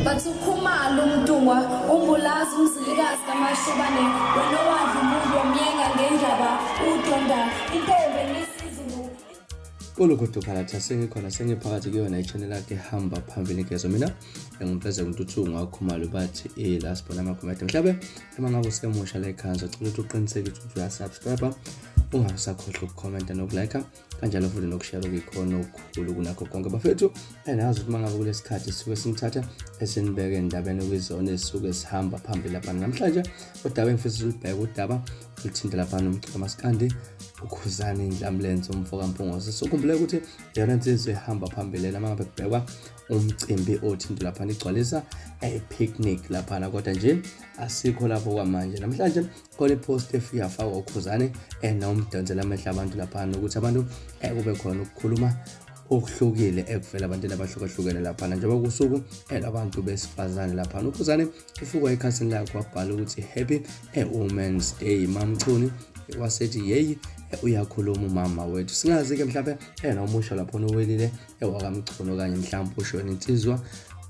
Bathi uKhumalo uMntungwa uMbulazi uMzilikazi kaMashobane wena owadla umuntu wamyenga ngendaba udonda intombi enisizulu. Kulukudu phakathi sengikhona sengiphakathi kuyona i-channel yakhe hamba phambili ngezo mina engumfeze uNtuthu ngakhumalo bathi la sibona amakhomenti mhlabe uma ngabe usemusha la ekhaya ngizocela ukuthi uqiniseke ukuthi uyasubscribe ungasakhohlwa ukukhomenta nokulike kanjalo futhi nokushare okuyikhona okukhulu kunakho konke bafethu. Nazi ukuthi uma ngabe kulesikhathi sisuke sinithatha esinibeke endabeni okuyizona ezisuke sihamba phambili lapha. Namhlanje udaba engifisa ulibheke udaba oluthinta laphana umculo maskandi uKhuzani Ndlamlenze umfo kaMpungose. Sokhumbule ukuthi yona insizwa ehamba phambili noma ngabe kubhekwa umcimbi othinta laphana igcwalisa a-picnic laphana, kodwa nje asikho lapho kwamanje. Namhlanje khona ipost efike yafakwa uKhuzani enomdonsela amehlo abantu laphana ukuthi abantu kube khona ukukhuluma okuhlukile ekuvela abantwini abahlukahlukene laphana njengoba kusuku elabantu besifazane laphana. UKhuzani ufika ekhasini lakhe wabhala ukuthi happy Women's Day MaMchunu, wasethi yeyi uyakhuluma umama wethu. Singazi-ke mhlawumbe enomusho laphana owelile ewakaMchunu okanye mhlawumbe usho insizwa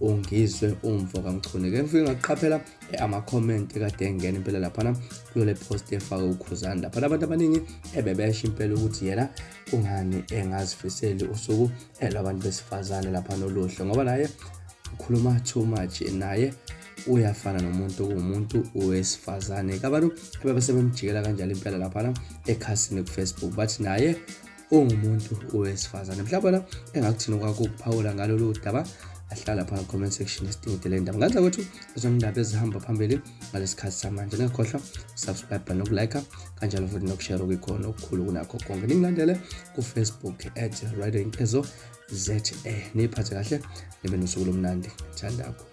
uNgizwe umfo kaMchunu. Ke ngifike ngaqaphela amakhomenti kade engena impela laphana kuyo le post efake uKhuzani laphana. Abantu abaningi ebebesho impela ukuthi yena kungani engazifiseli usuku lwabantu besifazane laphana oluhle, ngoba naye ukhuluma too much, naye uyafana nomuntu okuwumuntu wesifazane. Abantu ebebesebemjikela kanjalo impela laphana ekhasini ku-Facebook bathi naye ungumuntu wesifazane. Mhlawumbe la engakuthina kwakho ukuphawula ngalolu daba ahlala lapha comment section esidingide le ndaba. Ngenza kwethu ezona ndaba ezihamba phambili ngalesikhathi samanje. Ningakhohlwa subscribe nokulike kanjalo futhi nokushare okuyikhona okukhulu kunakho konke. Ningilandele ku-Facebook at Radio Inkezo ZA. Niyiphathe kahle nibe nosuku lomnandi. Thandakho.